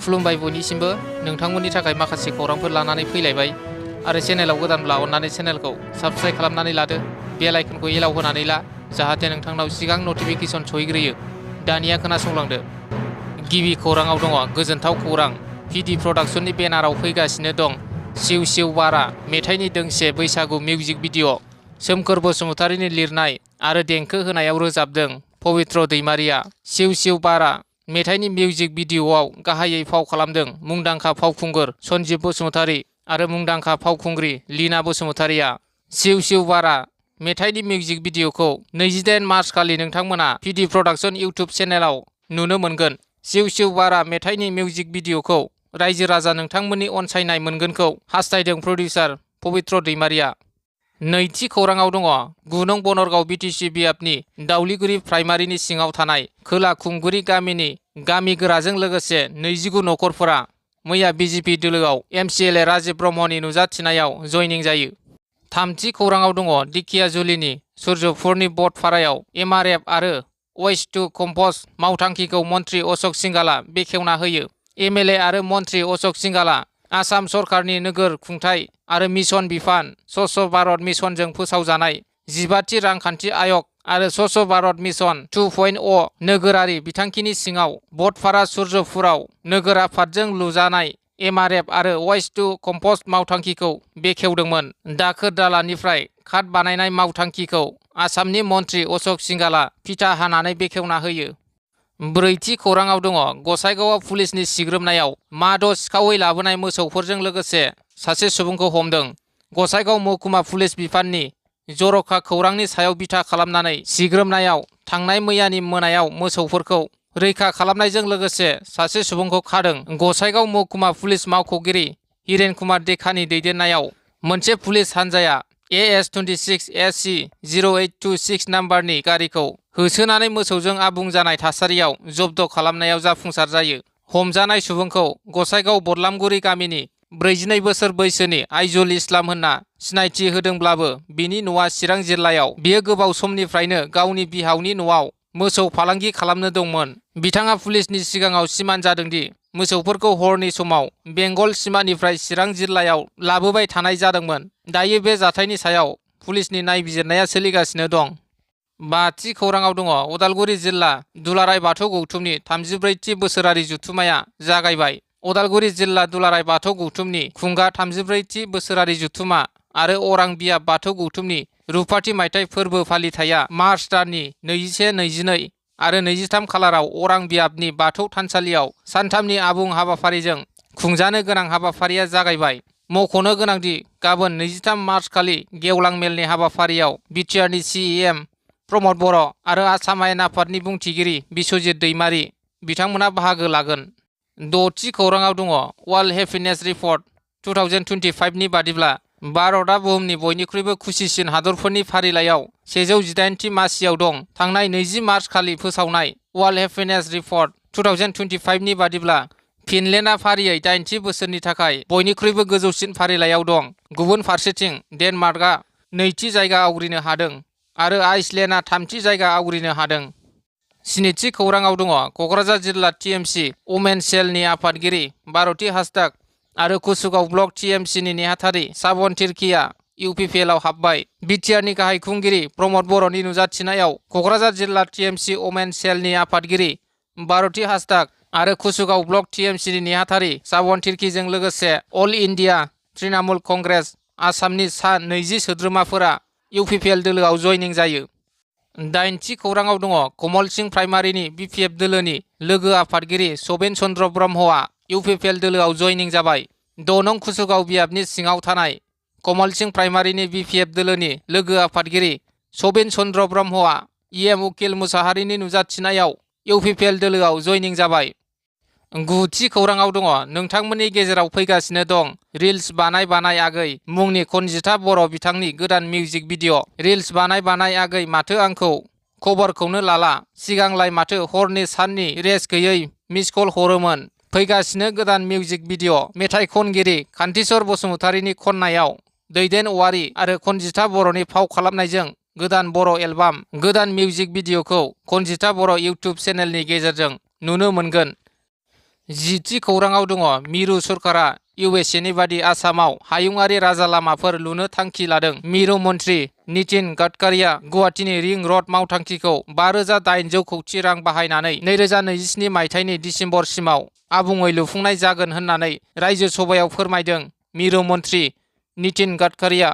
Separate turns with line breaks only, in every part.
खुलुमबाय बयनिसिमबो नोंथांमोननि थाखाय माखासे खौरांफोर लानानै फैलायबाय आरो चेनेलाव गोदानब्ला अन्नानै चेनेलखौ साबस्क्राइब खालामनानै लादो बेल आइकनखौ एलाव होनानै ला जाहाथे नोंथांनाव सिगां नटिफिकेसन सहैग्रोयो। दानिया खोनासंलांदो। गिबि खौराङाव दङ गोजोनथाव खौरां। पिडि प्रडाक्शननि बेनाराव फैगासिनो दं सिउ सिउ बारा मेथाइनि दोंसे बैसागु मिउजिक भिडिअ'। सोमखोर बसुमतारीनि लिरनाय आरो देंखो होनायाव रोजाबदों पबित्र दैमारिया। सिउ सिउ बारा मेथाइनि मिउजिक भिडिअ'आव गाहायै फाव खालामदों मुंदांखा फावखुंगुर सन्जिब बसुमतारी आरो मुंदांखा फावखुंग्रि लीना बसुमतारीया। सिउ सिउ बारा मेथाइनि मिउजिक भिडिअ'खौ 28 मार्च खालि नोंथांमोना पिडि प्रडाक्शन इउटुब चेनेलाव नुनो मोनगोन। सिउ सिउ बारा मेथाइनि मिउजिक भिडिअ'खौ रायजो राजा नोंथांमोननि अनसायनाय मोनगोनखौ हास्थायदों प्रडिउसार पबित्र दैमारिया। नैथि खौराङाव दङ 9 नं बनरगाव बिटिसि बियाबनि दाउलिगुरि प्राइमारिनि सिङाव थानाय खोला खुंगुरि गामिनि गामि गोराजों लोगोसे 29 नखरफोरा मैया बिजेपि दोलोआव एमसिएलए राजिब ब्रह्मनि नुजाथिनायाव जयनिं जायो। थामथि खौराङाव दङ दिखियाजुलिनि सुर्यपुरनि बटपारायाव एमआरएफ आरो वेस्ट टु कम्पस्ट मावथांखिखौ मन्त्रि अशोक सिंघालआ बेखेवना होयो। एमएलए आरो मन्त्रि अशोक सिंघालआ आसाम सरकारनि नोगोर खुंथाय आरो मिशन बिफान स्वच्छ भारत मिशनजों फोसावजानाय 15थि रांखान्थि आयग आरो स्वच्छ भारत मिशन 2.0 नोगोरारि बिथांखिनि सिङाव बटपारा सुर्यपुराव नोगोर आफादजों लुजानाय एमआरएफ आरो वेस्ट टु कम्पस्ट मावथांखिखौ बेखेवदोंमोन। दाखोर दालानिफ्राय काट बानायनाय मावथांखिखौ आसामनि मन्त्रि अशोक सिंघालआ फिथा हानानै बेखेवना होयो। ब्रैथि खौराङाव दङ गसाइगावआव पुलिसनि सिग्रोमनायाव माद' सिखावै लाबोनाय मोसौफोरजों लोगोसे सासे सुबुंखौ हमदों। गसाइगाव महकुमा पुलिस बिफाननि जर'खा खौरांनि सायाव बिथा खालामनानै सिग्रोमनायाव थांनाय मैयानि मोनायाव मोसौफोरखौ रैखा खालामनायजों लोगोसे सासे सुबुंखौ खादों। गसाइगाव महकुमा पुलिस मावख'गिरि हिरेन कुमार देकानि दैदेननायाव मोनसे पुलिस हान्जाया AS26 SC 0826 नाम्बारनि गारिखौ होसोनानै मोसौजों आबुं जानाय थासारियाव जब्द खालामनायाव जाफुंसार जायो। हमजानाय सुबुंखौ गसाइगाव बदलामगुरि गामिनि 42 बोसोर बैसोनि आइजुल इस्लाम होनना सिनायथि होदोंब्लाबो बिनि न'आ चिरां जिल्लायाव बियो गोबाव समनिफ्रायनो गावनि बिहावनि न'आव मोसौ फालांगि खालामनो दंमोन। बिथाङा पुलिसनि सिगाङाव सिमान जादोंदि मोसौफोरखौ हरनि समाव बेंगल सिमानिफ्राय चिरां जिल्लायाव लाबोबाय थानाय जादोंमोन। दायो बे जाथायनि सायाव पुलिसनि नायबिजिरनाया सोलिगासिनो दं। बाथि खौराङाव दङ उदालगुरि जिल्ला दुलाराय बाथौ गौथुमनि 34थि बोसोरारि जथुम्माया जागायबाय। उदालगुरि जिल्ला दुलाराय बाथौ गौथुमनि खुंगा 34थि बोसोरारि जथुम्मा आरो अरां बियाब बाथौ गौथुमनि रुपाथि मायथाइ फोरबो फालिथाया मार्च दाननि 21, 22 आरो 23 खालाराव अरां बियाबनि बाथौ थानसालियाव सानथामनि आबुं हाबाफारिजों खुंजानो गोनां हाबाफारिया जागायबाय। मख'नो गोनांदि गाबोन 23 मार्च खालि गेवलां मेलनि हाबाफारियाव बिटिआरनि CEM प्रमद बर' आरो आसाम आयेन आफादनि बुंथिगिरि बिस्वजित दैमारि बिथांमोना बाहागो लागोन। द'थि खौराङाव दङ वर्ल्ड हेपिनेस रिपर्ट 2025 नि बादिब्ला भारतआ बुहुमनि बयनिख्रुइबो खुसिसिन हादरफोरनि फारिलाइयाव 118थि मासियाव दं। थांनाय 20 मार्च खालि फोसावनाय वर्ल्ड हेपिनेस रिपर्ट 2025 नि बादिब्ला फिनलेन्डआ फारियै 8थि बोसोरनि थाखाय बयनिख्रुइबो गोजौसिन फारिलाइयाव दं। गुबुन फारसेथिं डेनमार्कआ 2थि जायगा आवग्रिनो हादों आरो आइसलेन्डआ 3थि जायगा आवग्रिनो हादों। 7थि खौराङाव दङ क'क्राझार जिल्ला TMC वमेन सेलनि आफादगिरि भारती हासदाग आरो कुसुगाव ब्लक TMCनि नेहाथारि साबन तिर्कीया UPPLआव हाबबाय। बिटिआरनि गाहाय खुंगिरि प्रमद बर'नि नुजाथिनायाव क'क्राझार जिल्ला TMC वमेन सेलनि आफादगिरि भारती हासदाग आरो कुसुगाव ब्लक TMCनि नेहाथारि साबन तिर्कीजों लोगोसे अल इन्डिया तृणमूल कंग्रेस आसामनि सा 20 सोद्रोमाफोरा UPPL दोलोआव जयनिं जायो। 8थि खौराङाव दङ कमल सिंह प्राइमारिनि BPF दोलोनि लोगो आफादगिरि सबिन चन्द्र ब्रह्मआ UPPL दोलोआव जयनिं जाबाय। 6 नं कुसुगाव बियाबनि सिङाव थानाय कमल सिंह प्राइमारिनि BPF दोलोनि लोगो आफादगिरि सबिन चन्द्र ब्रह्मआ EM उकिल मुसाहारिनि नुजाथिनायाव UPPL दोलोआव जयनिं जाबाय। 9थि खौराङाव दङ नोंथांमोननि गेजेराव फैगासिनो दं रिल्स बानाय बानाय आगै मुंनि कनजिता बर' बिथांनि गोदान मिउजिक भिडिअ'। रिल्स बानाय बानाय आगै माथो आंखौ खबरखौनो लाला, सिगांलाय माथो हरनि साननि रेस गैयै मिस कल हरोमोन। फैगासिनो गोदान मिउजिक भिडिअ'। मेथाइ खनगिरि कान्तिस्वर बसुमतारीनि खननायाव दैदेन औवारी आरो कनजिता बर'नि फाव खालामनायजों गोदान बर' एलबाम। गोदान मिउजिक भिडिअ'खौ कनजिता बर' इउटुब चेनेलनि गेजेरजों नुनो मोनगोन। 10थि खौराङाव दङ मिरु सरकारा USA नि बादि आसामाव हायुङारि राजा लामाफोर लुनो थांखि लादों। मिरु मन्त्रि नितिन गडकारिया गुवाहाटीनि रिं रड मावथांखिखौ 5,800 कौटि रां बाहायनानै 2027 मायथाइनि दिसेम्बरसिमाव आबुङै लुफुंनाय जागोन होननानै रायजो सभायाव फोरमायदों। मिरु मन्त्रि नितिन गडकारिया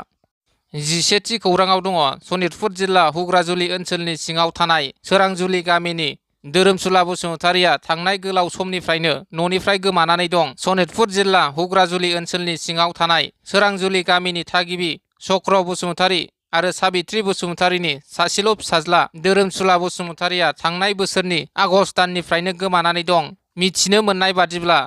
11थि खौराङाव दङ सनितपुर जिल्ला हुग्राजुलि ओनसोलनि सिङाव थानाय सोरांजुलि गामिनि धोरोमसुला बसुमतारिया थांनाय गोलाव समनिफ्रायनो न'निफ्राय गोमानानै दं। सनितपुर जिल्ला हुग्राजुलि ओनसोलनि सिङाव थानाय सोरांजुलि गामिनि थागिबि चक्र बसुमतारि आरो साबित्री बसुमतारिनि सासेल' फिसाज्ला धोरोमसुला बसुमतारिया थांनाय बोसोरनि आगस्त दाननिफ्रायनो गोमानानै दं। मिथिनो मोननाय बादिब्ला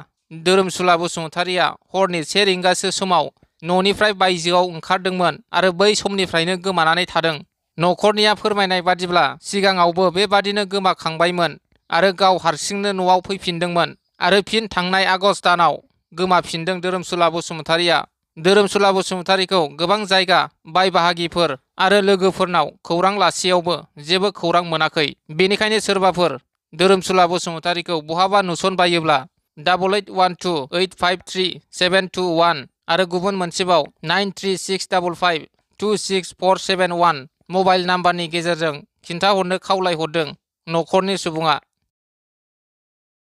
धोरोमसुला बसुमतारिया हरनि 1 रिंगासो समाव न'निफ्राय बायजोआव ओंखारदोंमोन आरो बै समनिफ्रायनो गोमानानै थादों। न'खरनिया फोरमायनाय बादिब्ला सिगाङावबो बेबादिनो गोमाखांबायमोन आरो गाव हारसिंनो न'आव फैफिनदोंमोन आरो फिन थांनाय आगस्त दानाव गोमाफिनदों धोरोमसुला बसुमतारिया। धोरोमसुला बसुमतारिखौ गोबां जायगा बाय बाहागिफोर आरो लोगोफोरनाव खौरां लासेयावबो जेबो खौरां मोनाखै। बेनिखायनो सोरबाफोर धोरोमसुला बसुमतारिखौ बहाबा नुसनबायोब्ला 8812853721 आरो गुबुन मोनसेबाव 9365526471 मबाइल नाम्बारनि गेजेरजों खिन्थाहरनो खावलायहरदों न'खरनि सुबुङा।